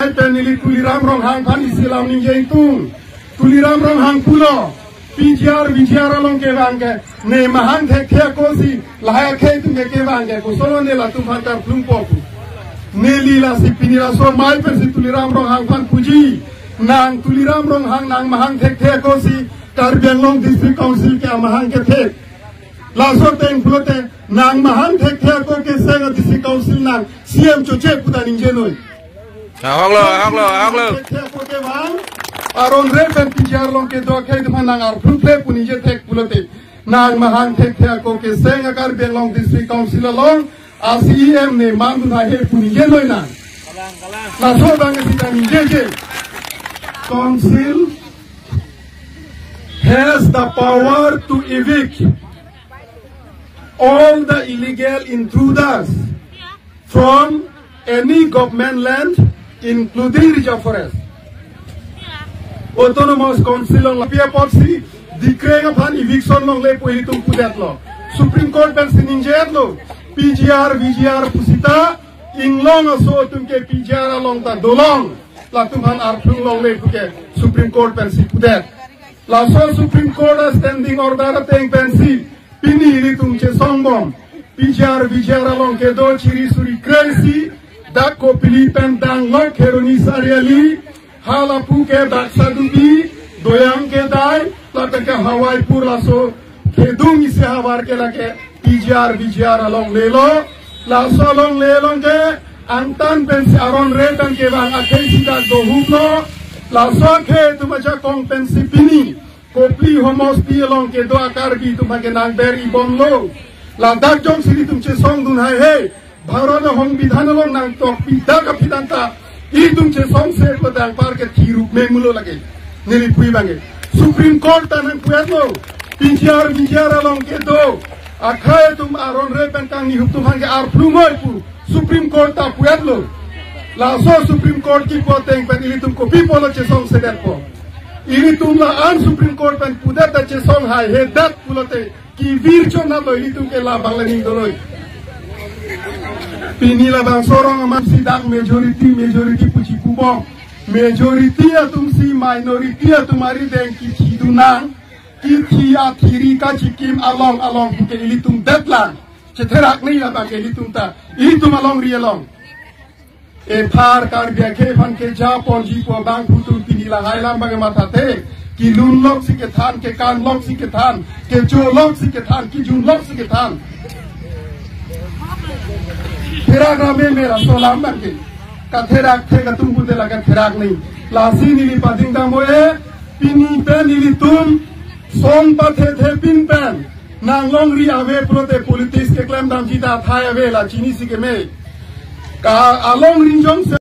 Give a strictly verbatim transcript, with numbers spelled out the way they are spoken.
Pen neli Tuliram Ronghang aphan isi alam ningje ingtung. Tuliram Ronghang pulo, P G R, V G R along kevang ke ne mahang thekthe ako si lahai akhei atum ke kevang ke koson lo ne latum aphan karplungpo pu. Neli lasi pini laso amei pensi Tuliram Ronghang aphan puji. Nang Tuliram Ronghang, nang mahang thekthe ako si Karbi Anglong District Council ke amahang kethek. Laso ateng pulote nang mahang thekthe ako keseng a-District Council nang C M choche pu ta ningjenoi. Ahok lo, ahok lo, ahok lo. Thekthe ako kevang, aron re pen P G R along kedo akhei atum aphan nang arphlukle pu ningje thek pulote, nang mahang thekthe ako keseng a-Karbi Anglong District Council along a-C E M ne mandun haihe pu ningjenoi nang. Laso abang si ta ningjeje. Council has the power to evict all the illegal intruders from any government land, including reserve forest. Autonomous Council along lapi apotsi dikreng aphan eviction longle pu ilitum pudetlo. Supreme Court pensi ningjedetlo, P G R, V G R pusita inglong aso atum ke P G R along ta dolong, latum aphan arphlung longle pu ke Supreme Court pensi pudet. Laso Supreme Court a-standing order ateng pensi pini ilitum chesongbom. P G R, V G R along kedo chiri suri krengsi, dak Kopili pen danglok Kheroni Chariali, halapu ke Baksadubi, Doyang Kedai, lapen ke Hawaipur laso kedung isi havar ke lake P G R, V G R along lelo. Laso along lelong ke angtan pensi aron re pen kevang akhei si dak dohuplo. Laso akhei atum ajakong pensi pini Kopili homosti along kedo a-Karbi atum aphan ke nang ber-ibomlo. Ladak jongsi ilitum chesongdun haihe, Bharat a-Songbidhan along nangtokpi dak aphi tangka ilitum chesongse pu ta anpar ke thiruk me mulo lake. Neli pu abang ke Supreme Court ta nangpu-etlo. P G R, V G R along kedo akhei atum aron re pen kangni atum aphan ke arphlungnoi pu Supreme Court ta pu-etlo. Laso Supreme Court kipu ateng pen ilitum kopi apotlo chesongsedetpo? Ilitum la-an Supreme Court pen pudet ta chesong haihedet pulote kevir chonatlo, ilitum ke labang le ning doloi. Pini labangso arong amatsi dak majority, majority pu chipubom. Majority atumsi minority atum arideng kithidun nang, kithi athiri kachikim along along pu ke ilitum detlang. Chetherak ni labang ke ilitum ta, ilitum alongri along. Ephan Karbi akhei aphan keja ponji pu abang pu atum pini lahai alam abang mathathe. Kelun loksi kethan, kekan loksi kethan, kecho loksi kethan, kejun loksi kethan. Therak rame me laso alam abang ke. Katherak thek atum pute la katherak ni. Lasi neli pading dam-o-e, pini pen ilitum song pathethe pin pen nang longri ave pulote politics keklem damji ta athai ave, la chinisi keme. Ka alongri jongsi